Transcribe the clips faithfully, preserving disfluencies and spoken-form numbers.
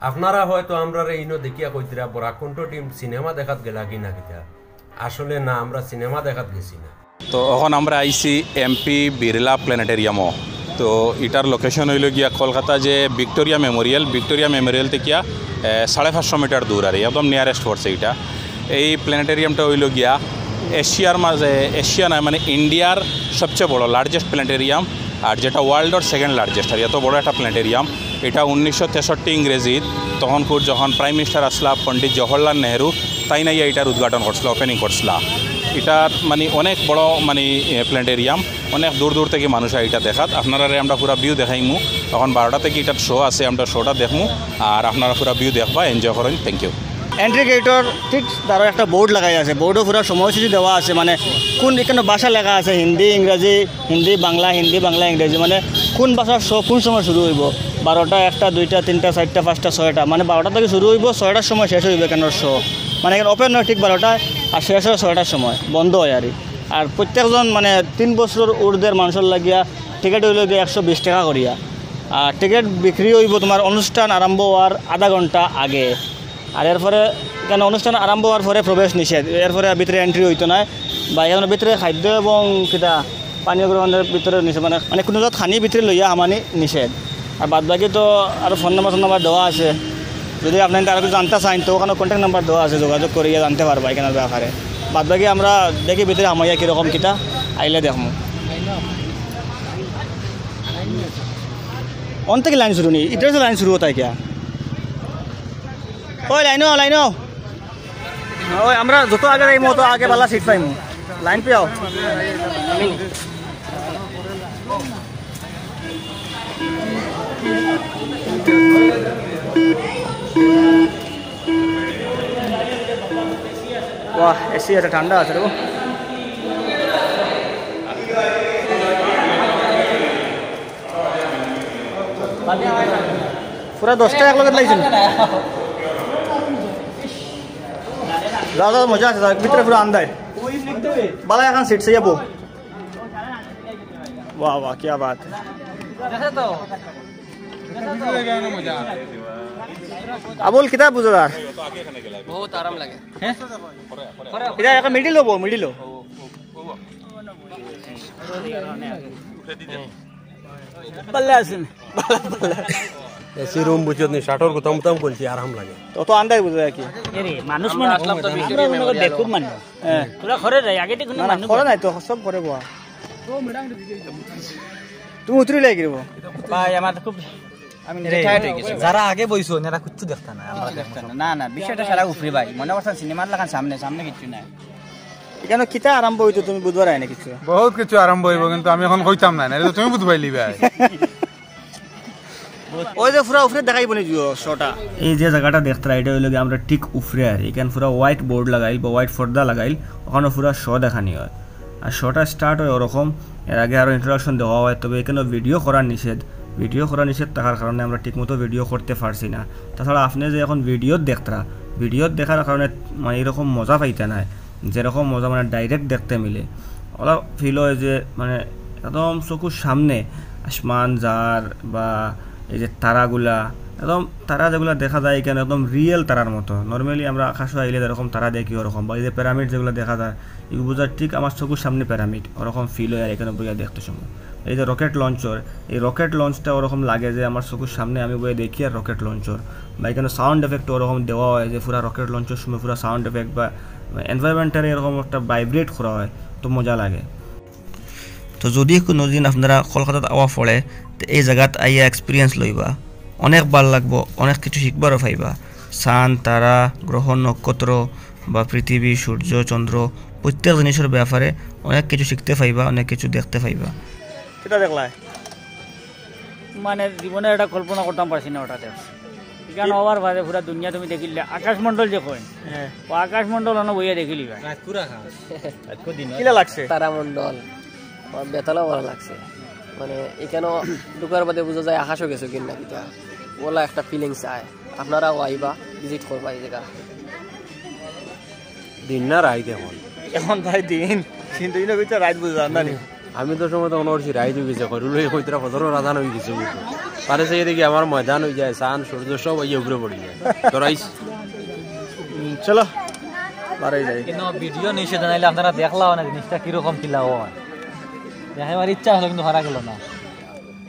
আপনারা হয়তো আমরারে ইনো দেখিয়া কইতরা, বরাক কণ্ঠ টিম সিনেমা দেখাত গেলা কি না কিতা? আসলে না, আমরা সিনেমা দেখাত গেছি না। তো অখন আমরা আইছি এমপি বিড়লা প্ল্যানেটেরিয়ামও। তো ইটার লোকেশন অইলো গিয়া কলকাতা যে ভিক্টোরিয়া মেমোরিয়াল, ভিক্টোরিয়া মেমোরিয়াল থাকিয়া, এ, সাড়ে পাঁচশো মিটার দূর আর একদম নিয়ারেস্ট পড়ছে ইটা। এই প্ল্যানেটেরিয়ামটা অইলো গিয়া এশিয়ার মাঝে, এশিয়া নায়, মানে ইন্ডিয়ার সবচেয়ে বড়, লার্জেস্ট প্ল্যানেটেরিয়াম, আর যেটা ওয়ার্ল্ডর সেকেন্ড লার্জেস্ট, আর এত বড় একটা প্ল্যানেটেরিয়াম। এটা উনিশশো তেষট্টি ইংরেজিত, তখনকুর যখন প্রাইম মিনিস্টার আসলা পণ্ডিত জওহরলাল নেহরু, তাইন আইয়া ইটার উদ্ঘাটন করছিলা, ওপেনিং করছিলা। ইটার মানে অনেক বড় মানে, এ, প্ল্যানেটেরিয়াম, অনেক দূর দূর থাকি মানুষ আইয়া ইটা দেখাত। আপনারারে আমরা পুরা ভিউ দেখাইমু। অখন বারোটা থাকি ইটার শো আছে, আমরা শোটা দেখমু, আর আপনারা পুরা ভিউ দেখবা, এনজয় করইন। Thank you. এন্ট্রি গেটর ঠিক ধারো একটা বোর্ড লাগাই আছে, বোর্ডও পুরা সময়সূচি দেওয়া আছে, মানে কোন এখানে ভাষা লেখা আছে, হিন্দি, ইংরাজি, হিন্দি, বাংলা, হিন্দি, বাংলা, ইংরেজি, মানে কোন ভাষার শো কোন সময় শুরু হইব, বারোটা, একটা, দুইটা, তিনটা, চারটা, পাঁচটা, ছয়টা, মানে বারোটা থাকি শুরু হইব, ছয়টার সময় শেষ হইব এখানোর শো। মানে এখানে ওপেন হয় ঠিক বারোটায়, আর শেষ হয় ছয়টার সময়, বন্ধ হয় আর কি। আর প্রত্যেকজন মানে তিন বছরর ঊর্ধ্বের মানুষর লাগিয়া টিকিট হইল গিয়ে একশো বিশ টাকা করিয়া। আর টিকিট বিক্রি হইব তোমার অনুষ্ঠান আরম্ভ হওয়ার আধা ঘন্টা আগে। আর এরপরে এখানে অনুষ্ঠান আরম্ভ হওয়ার পরে প্রবেশ নিষেধ, এরপরে ভিতরে এন্ট্রি হইতো না। বা এখানে ভিতরে খাদ্য এবং কিতা পানীয় গ্রহণের ভিতরে নিষেধ, মানে মানে কোনো জাত খানি ভিতরে লইয়া হামানি নিষেধ। আর বাদ বাকি তো আরও ফোন নাম্বার, ফোন নাম্বার দেওয়া আছে। যদি আপনারা আরও কিছু জানতে চান, তো ওখানে কন্ট্যাক্ট নাম্বার দেওয়া আছে, যোগাযোগ করিয়া জানতে পারবা এখানের ব্যাপারে। বাদ বাকি আমরা দেখি ভিতরে হামাইয়া কীরকম কিতা, আইলে দেখমু। অন থেকে লাইন শুরু নেই, ইটার লাইন শুরু হতায় কিয়া? ওই লাইনো, লাইনো। ওই আমরা যত আগে যাইমু, তত আগে বালা সিট পাইমু। লাইন পিয়াও। বাহ, এসি আছে, ঠান্ডা আছে রে। পুরা দশটা এক লগে লাইছেন। যা, যা, মজা আছে, যা, ভিতরে পুরা আন্দায়। বালা এখন সিট সে যাবো। বাহ, বাহ, কিয়া বাত। আবুল, কিতা বুঝো তার? বহুত আরাম লাগে। হ্যাঁ? এটা একটা মিডিল হবো, মিডিল হবো। পাল্লা আছে না? এসি রুম বুঝছত নি, শার্টর গুতাম গুতাম খুলছি, আরাম লাগে। তো, তো আন্দাজ বুঝো আর কি। এরে, মানুষ আমরা মনে আসলাম তো আমরা ভিক্টোরিয়া মনে করি মেমোরিয়াল। বেকুব মানুষ। হ্যাঁ। তোরা ঘরে যাই, আগে তো কোনো না, না, মানুষ ঘরে নাই তো, সব ঘরে বওয়া। তুমি উতরি লাগি রে বো। ভাই, আমার তো খুব, আমি নিজে রে, টায়ার্ড হয়ে গেছি। যারা আগে বইছো, এরা কিচ্ছু দেখতা না, আমরা দেখতা না। না, না, বিষয়টা সারা উপরে ভাই। মনে করছেন সিনেমার লাখান সামনে, সামনে কিচ্ছু নাই। এখানে কিতা আরম্ভ হইতো তুমি বুঝবার আয় না কিছু? বহুত কিছু আরম্ভ হইব, কিন্তু আমি এখন কইতাম না, নাহলে তো তুমি বুঝবাই লিবে। ওই যে পুরা উপরে দেখাইব নি জিও শোটা। এই যে জায়গাটা দেখতে, এটা হইলো গিয়ে আমরা ঠিক উপরে আর এখানে পুরা হোয়াইট বোর্ড লাগাইল বা হোয়াইট পর্দা লাগাইল, ওখানে পুরা শো দেখানি হয়। আর শোটা স্টার্ট হয় ওরকম, এর আগে আরও ইন্ট্রোডাকশন দেওয়া হয়, তবে এখানে ভিডিও করার নিষেধ। ভিডিও করার নিষেধ থাকার কারণে আমরা ঠিকমতো ভিডিও করতে পারছি না। তাছাড়া আপনি যে এখন ভিডিও দেখতরা, ভিডিও দেখার কারণে মানে এরকম মজা পাইতা না, যেরকম মজা মানে ডাইরেক্ট দেখতে মিলে। ওলা ফিল হয় যে মানে একদম চকুর সামনে আসমান যার বা এই যে তারাগুলা, একদম তারা যেগুলা দেখা যায় এখানে একদম রিয়েল তারার মতো। নর্মালি আমরা আকাশো আইলে যেরকম তারা দেখি ওরকম, বা এই যে পিরামিড যেগুলা দেখা যায়, এগুলো বোঝার ঠিক আমার চকুর সামনে পিরামিড, ওরকম ফিল হয় আর এখানে বইয়া দেখতে সময়। এই যে রকেট লঞ্চর, এই রকেট লঞ্চটা ওরকম লাগে যে আমার চকুর সামনে আমি বইয়া দেখি আর রকেট লঞ্চর। বা এখানে সাউন্ড এফেক্ট ওরকম দেওয়া হয় যে পুরা রকেট লঞ্চর সময় পুরা সাউন্ড এফেক্ট বা এনভায়রনমেন্টটারে এরকম একটা ভাইব্রেট করা হয়, তো মজা লাগে। তো যদি কোনো দিন আপনারা কলকাতাত আওয়া পড়ে, তো এই জায়গাত আইয়া এক্সপিরিয়েন্স লইবা, অনেক ভালা লাগবো, অনেক কিছু শিখবারও পাইবা। চান, তারা, গ্রহ, নক্ষত্র বা পৃথিবী, সূর্য, চন্দ্র, প্রত্যেক জিনিসের ব্যাপারে অনেক কিছু শিখতে পাইবা, অনেক কিছু দেখতে পাইবা। কিতা দেখলায়? মানে জীবনে এটা কল্পনা করতাম পারছি না, ওটা দেখছি। এখানে হওয়ার বাদে পুরা দুনিয়া তুমি দেখিলে, আকাশমণ্ডল যে কয়, হ্যাঁ। ও আকাশমণ্ডল অনো বইয়া দেখিলি ভাই। রাজপুর আকাশ। রাজপুর দিন। কিলা লাগছে? তারামণ্ডল, আমার বেতালা ভালা লাগছে। মানে এখানে ঢুকার বাদে বুঝা যায় আকাশও গেছো কিনা কিতা। ওলা একটা ফিলিংস আয়। আপনারাও আইবা, ভিজিট করবা এই জায়গা। দিন না রাইত এখন? এখন ভাই দিন, কিন্তু ইনো ভিতরে রাইত বুঝা যায় না নি। আমি তো সময় তখন ওর রাইত অই গেছে, কইরুল ভাই কইতরা ফজরর আজান অই গেছে বুঝছো। তারে সেই দেখি আমার ময়দান অই যায়, চান সূর্য সব অইয়া উপরে পড়ি যায়। তোরাইস চলো, বাড়াই যাই। কিন্তু ভিডিও নিষেধ জানাইলে আপনারা দেখলাও না জিনিসটা কিরকম কিলা হয়। দেখাইবার ইচ্ছা হলো কিন্তু হারা গেল না।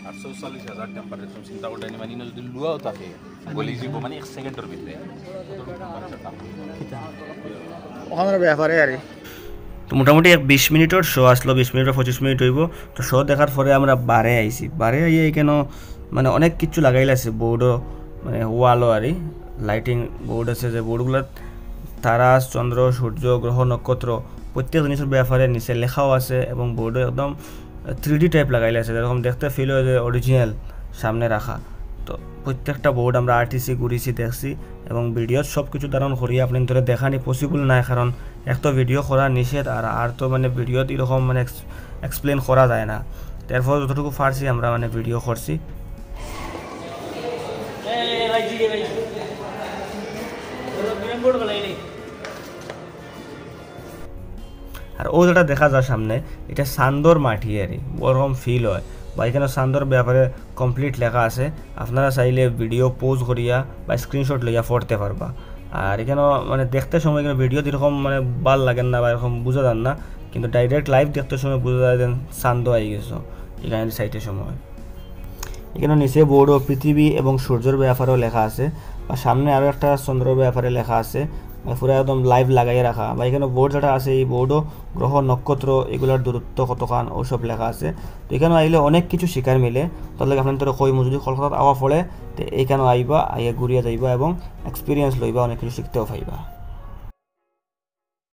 আটশো চল্লিশ হাজার টেম্পারেচার চিন্তা করতে মানে ইনো যদি লুয়াও থাকে গলি যাব মানে এক সেকেন্ডর ভিতরে। ওখানে ব্যাপারে আর তো মোটামুটি এক বিশ মিনিটর শো আসলো, বিশ মিনিট বা পঁচিশ মিনিট অইব। তো শো দেখার পরে আমরা বারে আইছি, বারে আইয়া এখানো মানে অনেক কিছু লাগাইল আছে বোর্ডও, মানে ওয়ালও আর লাইটিং বোর্ড আছে, যে বোর্ডগুলোত তারা, চন্দ্র, সূর্য, গ্রহ, নক্ষত্র প্রত্যেক জিনিসের ব্যাপারে নিচে লেখাও আছে এবং বোর্ডও একদম থ্রি ডি টাইপ লাগাইল আছে, যেরকম দেখতে ফিল হয় যে অরিজিনাল সামনে রাখা। তো প্রত্যেকটা বোর্ড আমরা আর্টিসি ঘুরিছি, দেখছি এবং ভিডিওত সব কিছু ধারণ করি আপনার ধরে দেখানি পসিবল নাই, কারণ এক তো ভিডিও করা নিষেধ, আর আর তো মানে ভিডিওত এরকম মানে এক্সপ্লেন করা যায় না। তারপর যতটুকু পারছি আমরা মানে ভিডিও করছি। আর ও যেটা দেখা যায় সামনে, এটা চান্দর মাটি আর কি, ওরকম ফিল হয়। বা এখানে চান্দর ব্যাপারে কমপ্লিট লেখা আছে, আপনারা চাইলে ভিডিও পজ করিয়া বা স্ক্রিনশট লইয়া পড়তে পারবা। আর এখানে মানে দেখতে সময় এখানে ভিডিও এরকম মানে ভালা লাগে না বা এরকম বুঝা যায় না, কিন্তু ডাইরেক্ট লাইভ দেখতে সময় বুঝা যায় যেন চান্দো আই গেছে এখানে সাইটের সময়। এখানে নিচে বোর্ডও পৃথিবী এবং সূর্যর ব্যাপারেও লেখা আছে, বা সামনে আরও একটা চন্দ্রর ব্যাপারে লেখা আছে, মানে পুরা একদম লাইভ লাগাইয়া রাখা। বা এখানে বোর্ড যেটা আছে, এই বোর্ডও গ্রহ নক্ষত্র এগুলার দূরত্ব কতখান ওসব লেখা আছে। তো এখানে আইলে অনেক কিছু শিখার মিলে। তার লাগি আপনার তোরা কইমু যদি কলকাতাত আওয়া পড়ে, তো এখানে আইবা, আইয়া ঘুরিয়া যাইবা এবং এক্সপিরিয়েন্স লইবা, অনেক কিছু শিখতেও পাইবা।